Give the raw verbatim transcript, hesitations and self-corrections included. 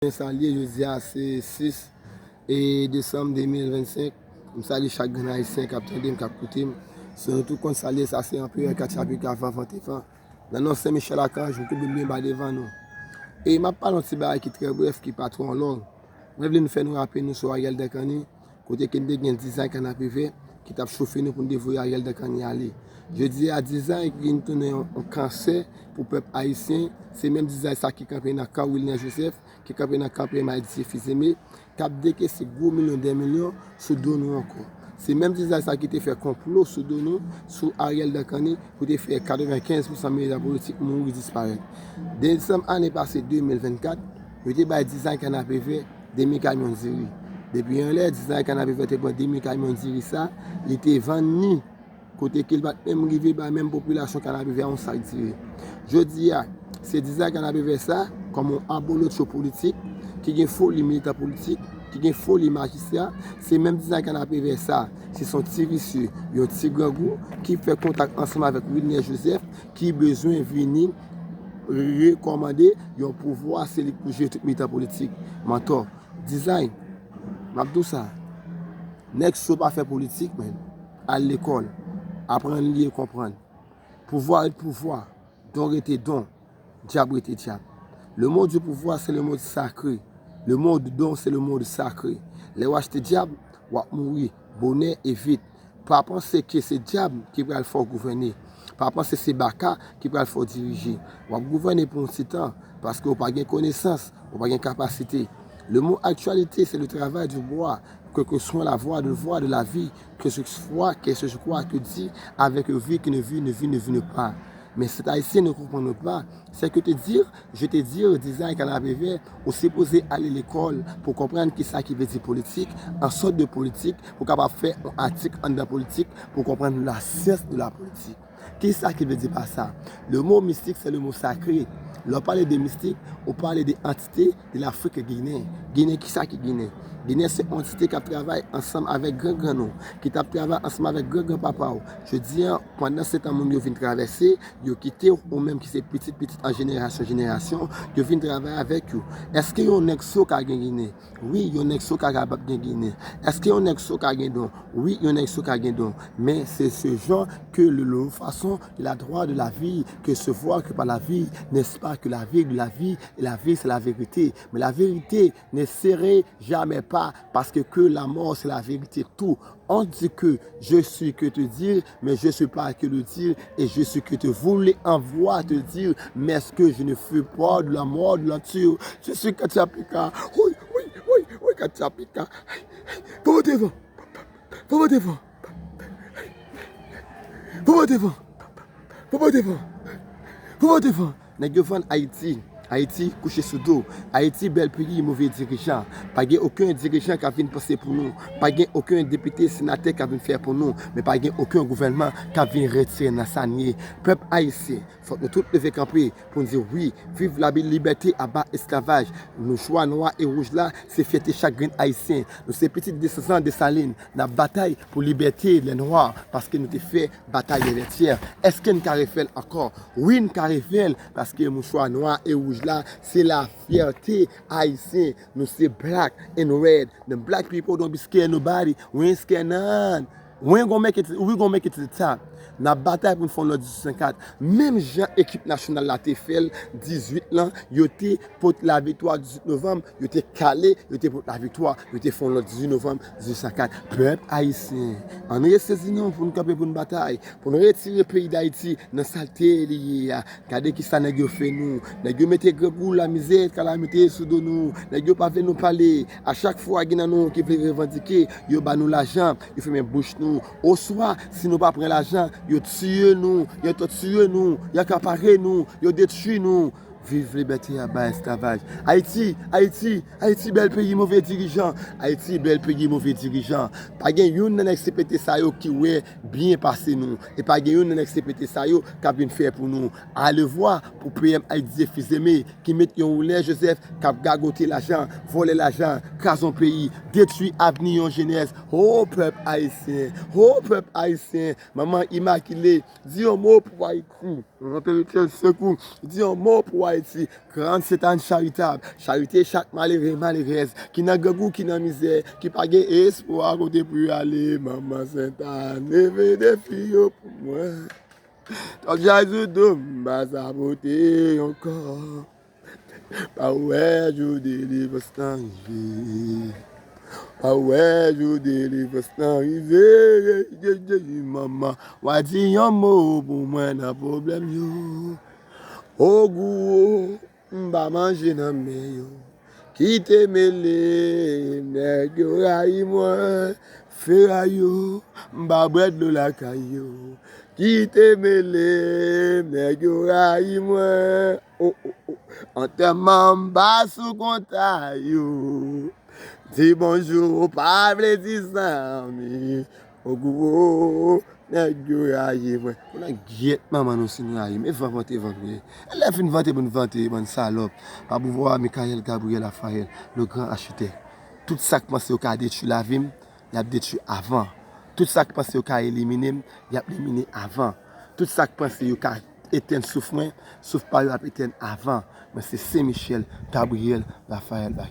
Konnen sa l ye, jodi a se sis e desanm de mil vennsenk. M salye chak grenn Ayisyen k ap tande m, k ap koute m. Si nou tout konn sa l ye, sa se Anperè Katchapika Van Vantevan. Nan non Sen Michèl Akanj, m koube m byen ba devan nou. E m ap pale yon ti bagay ki trè brèf, ki pa twò long. Mwen vle nou fè nou raple nou sou Ariel Dancany, kote ke n te gen dizay kanapevè ki t ap chofe nou pou n te voye Ariel Dancany ale. Jodi a, dizay ki vin tounen yon, yon kansè pou pèp ayisyen, se menm dizay sa ki kanpe nan kan Wilner Joseph, ki kanpe nan kan P M Adjee Fils-Aimé, k ap dekese gwo milyon dè milyon sou do nou ankò. Se menm dizay sa ki te fè konplo sou do nou, sou Ariel Dancany, pou te fè katrevenkenz pousan militan politik mouri, disparèt. Desanm ane pase de mil vennkat, yo te bay dizay kanapevè demi kamyon diri. Depi yon lè, dizay kanapevè te pran demi kamyon diri sa, li te vann ni, kote ke l pa t menm rive bay menm popilasyon kanapevè a yon sak diri. Jodi a, se dizay kanapevè sa, kòm yon abolotcho politik, ki gen foli militan politik, ki gen foli majistra, se menm dizay kanapevè sa, se son ti visye, yon ti grangou, ki fè kontak ansanm avèk Wilner Joseph, ki bezwen vini rekòmande yon pouvwa, se li k pou jere tout militan politik. Mantò, dizay, m ap di w sa, nèg so pa fè politik, men, al lekòl, aprann li e konprann. Pouvwa ret pouvwa, don rete don, dyab rete dyab. Le mot du pouvoir, c'est le mot sacré. Le mot du don, c'est le mot sacré. Lè w achte dyab, w ap mouri bonè e vit. Pa panse ke se dyab ki pral fè w gouvène. Pa panse se baka ki pral fè w dirije. W ap gouvène pou yon ti tan, paske w pa gen konesans, ou pa gen kapasite. Le mot actualité, c'est le travail du bois, quelle que soit la voie de, voie de la vie, que ce soit, que ce soit que dit avec vie qui ne vit, ne vit, ne vit pas. Mais cet haïtien ne comprend pas. C'est que te dire, je te dire, dizay kanapevè, ou sipoze ale lekòl pou konprann kisa ki vle di politik, an sòt de politik, pou kapab fè yon atik anndan politik, pou konprann la syans de la politik. Kisa ki vle di pa sa? Le mot mystique, c'est le mot sacré. Lè w pale de mistik, ou pale de antite de Lafrik Ginen. Ginen, kisa ki Ginen? Ginen se yon antite k ap travay ansanm avèk gran gran nou, ki t ap travay ansanm avèk gran gran papa w. Jodi a, pandan se tan moun yo vin travèse, yo kite w, ou menm ki se pitit pitit an jenerasyon jenerasyon, yo vin travay avèk yo. Èske yon nèg so ka gen Ginen? Wi, yon nèg so ka kapab gen Ginen. Èske yon nèg so ka gen don? Wi, yon nèg so ka gen don. Men se se jan ke le, le fason, la droit de la vie, que se voir que par la vie, n'est-ce pas que la vie de la vie, et la vie c'est la vérité. Mais la vérité ne sera jamais pas, parce que, que la mort c'est la vérité, tout. On dit que je suis que te dire, mais je suis pas que le dire, et je suis que te voulais envoyer te dire, mais ce que je ne fus pas de la mort de la nature. Je suis Katchapika. Oui, oui, oui, oui, Katchapika. Pou mwen devan. Pou mwen devan. Pou mwen devan. Pou mwen devan. Pou mwen devan. Nèg yo vann Ayiti. Ayiti kouche sou do. Ayiti bèl peyi, move dirijan. Pa gen okenn dirijan k ap vin panse pou nou. Pa gen okenn depite, senatè k ap vin fè pou nou. Men pa gen okenn gouvènman k ap vin retire nan sa n ye. Pèp ayisyen, fòk nou tout leve kanpe pou n di wi, viv la libète, aba esklavaj. Mouchwa nwa e wouj la, se fyète chak grenn ayisyen. Nou se pitit desandan Desalin. N ap batay pou libète lè nwa, paske nou te fè batay lè vètyè. Èske n ka refè l ankò? Wi, n ka refè l, paske mouchwa nwa e wouj la, se la fyète ayisyen. Nou se black and red. The black people don't be scared nobody. We ain't scared none. We gon make it, we gon make it to the top. N ap batay pou n fè yon lòt dizuit san kat. Menm jan ekip nasyonal la te fè l dizuit lan, yo te pot laviktwa dizuit novanm, yo te kale, yo te pot laviktwa, yo te fè yon lòt dizuit novanm dizuit san kat. Pèp ayisyen, ann resezi nou pou n kanpe pou n batay, pou n retire peyi Dayiti nan salte li ye a. Gade kisa nèg yo fè nou. Nèg yo mete grangou, lamizè, kalamite sou do nou. Nèg yo pa vle nou pale. A chak fwa gen nan nou ki vle revandike, yo ba nou lajan, yo fèmen bouch nou. Oswa, si nou pa pran lajan, yo tiye nou, yo tòtiye nou, yo akapare nou, yo detwi nou. Viv libète, aba esklavaj. Ayiti, Ayiti, Ayiti, bèl peyi, move dirijan. Ayiti, bèl peyi, move dirijan. Pa gen youn nan nèg C P T sa yo ki wè byen pase nou. E pa gen youn nan nèg C P T sa yo k ap vin fè pou nou. Alevwa pou P M Adjee Fils-Aimé ki met yon Wilner Joseph k ap gagote lajan, vòlè lajan, Kraze yon peyi, detwi avni yon jenès. Ho, pèp ayisyen, ho, pèp ayisyen, manman imakile, di yon mo pou Ayiti. Manman perityen sekou, di yon mo pou Ayiti. Gran Sentàn charitab, charite chak malere, malerèz, ki nan grangou, ki nan mizè, ki pa gen espwa kote pou y ale. Manman Sentàn, leve defi yo pou mwen. Tòl chay sou do m, m pa sabote ankò. Pa wè jou delivrans lan rive. Pa wè jou delivrans lan rive. Ye, ye, ye, manman, w a di yon mo pou mwen nan pwoblèm yo. Ogou, m pa manje nan men yo. Kite mele, nèg yo rayi mwen. Feray yo, m pa bwè dlo lakay yo. Kite mele, nèg yo rayi mwen. Oh, oh, oh. Antèman m pa sou konta yo. Di bonjou pa vle di zanmi. Ogou, nèg yo rayi mwen. Konnen gyèt manman nou si nou rayi m. E van vante van nou ye. E lè fin vante pou n vante, bann salòp. Pa pouvwa Michael Gabriel Raphael, le grand architecte. Tout sa k panse yo ka detwi lavi m, y ap detwi avan. Tout sa k panse yo ka elimine m, y ap elimine avan. Tout sa k panse yo ka etenn souf mwen, souf pa yo ap etenn avan. Mwen se Sen Michel Gabriel Raphael Baky.